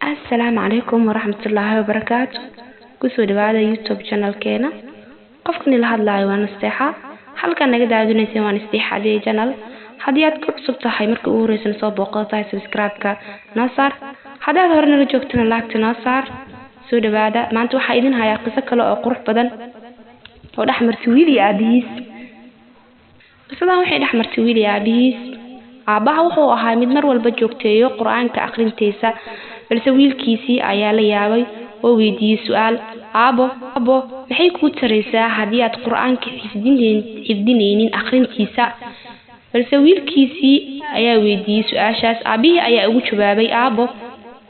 Assalaamu calaykum waraxmatullaahi wabarakaatu. Kusoo dhawaada YouTube channelkeena. Qofkan ila hadlaayo waa Nasteexa. Halkan naga daawanaysa waa Nasteexa Adee channel. Haddii aad ku cusub tahay marka ugu horreysana soo booqdo tahay subscribe-ka noo saar. Haddii aad hore nala joogtana like-ta noo saar. Soo dhawaada. Maanta waxaa idin hayaa qiso kale oo qurux badan oo dhex martay wiil iyo aabihiis. Qisadan waxay dhex martay wiil iyo aabihiis. Aabbaha wuxuu ahaa mid mar walba joogteeyo Qur'aanka akhrintiisa, balse wiilkiisii ayaa la yaabay oo weydiiyey su'aal: "Aabbo, aabbo, maxay kuu taraysaa haddii aad Qur'aanka xifdinaynin akhrintiisa?" Balse wiilkiisii ayaa weydiiyey su'aashaas. Aabbihii ayaa ugu jawaabay aabbo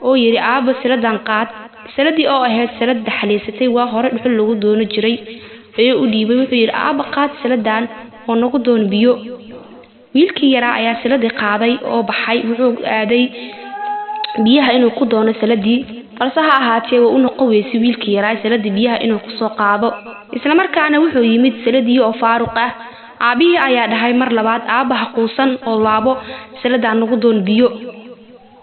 oo yiri: "Aabbo, saladan qaad." Saladii oo ahayd salad daxalaysatay waa hore dhuxul lagu doono jiray ayuu u dhiibay. Wuxuu yiri: "Aabbo, qaad saladan oo nagu doon biyo." Wiilkii yaraa ayaa saladii qaaday oo baxay. Wuxuu aaday biyaha inuu ku doono saladii, balse ha ahaatee waa u noqon weysay wiilkii yaraa saladii biyaha inuu kusoo qaado. Isla markaana wuxuu yimid saladii oo faaruq ah. Aabbihii ayaa dhahay mar labaad: "Aabba, ha quusan oo laabo saladan nagu doon biyo."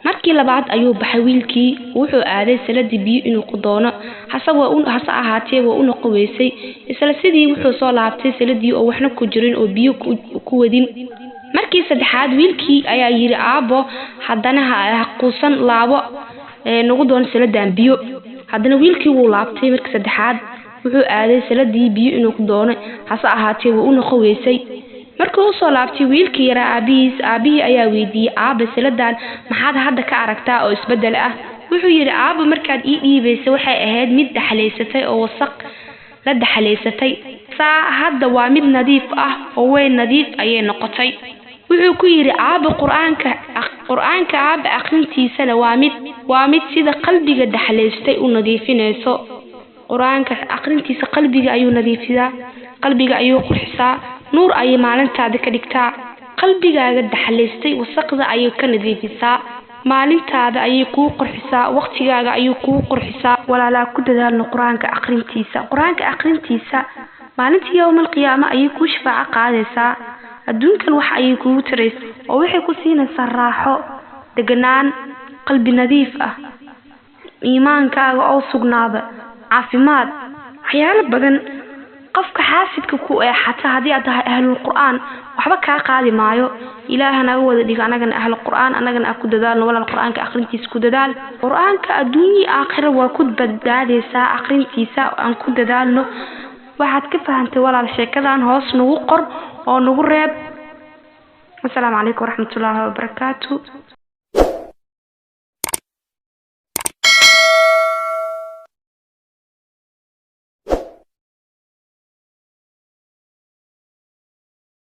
Markii labaad ayuu baxay wiilkii, wuxuu aaday saladii biyo inuu ku doono, hase ahaatee waa u noqon weysay. Isla sidii wuxuu soo laabtay saladii oo waxna ku jirin oo biyo ku wadin. Markii saddexaad wiilkii ayaa yiri: "Aabbo, haddana ha quusan, laabo nagu doon saladan biyo." Haddana wiilkii wuu laabtay markii saddexaad, wuxuu aaday saladii biyo inuu ku doono, hase ahaatee waa u noqon weysay. Markii uu soo laabtay wiilkii yaraa aabihiis, aabihii ayaa weydiiyey: "Aabbe, saladan maxaad hadda ka aragtaa oo isbeddel ah?" Wuxuu yiri: "Aabbo, markaad ii dhiibaysay waxay ahayd mid daxalaysatay oo wasaq la daxalaysatay, saa hadda waa mid nadiif ah oo way nadiif ayay noqotay." Wuxuu ku yiri: "Aabbo, Qur'aanka aabbe akhrintiisana waa mid sida qalbiga daxalaystay u nadiifinayso. Qur'aanka akhrintiisa qalbiga ayuu nadiifiyaa, qalbiga ayuu qurxisaa, nuur ayay maalintaada ka dhigtaa. Qalbigaaga daxalaystay wasaqda ayay ka nadiifisaa, maalintaada ayay kuu qurxisaa, waqtigaaga ayuu kuu qurxisaa. Walaalaa, ku dadaalno Qur'aanka akhrintiisa. Qur'aanka akhrintiisa maalinta yowmal qiyaama ayay kuu shafaaco qaadaysaa. Adduunkan wax ayay kugu taraysaa oo waxay ku siinaysaa raaxo, deganaan, qalbi nadiif ah, iimaankaaga oo sugnaada, caafimaad, waxyaalo badan. Qofka xaasidka ku ee xataa haddii aad tahay ahlul Qur'aan waxba kaa qaadi maayo. Ilaaha naga wada dhigo anagana ahlul Qur'aan, anagana aan ku dadaalno. Walaal, Qur'aanka akhrintiisa ku dadaal. Qur'aanka adduunyo aakhira waa ku badbaadaysaa akhrintiisa. Aan ku dadaalno. Waxaad ka fahantay, walaal, sheekadan hoos nagu qor oo nagu reeb. Assalaamu calaykum waraxmatullaahi wabarakaatu.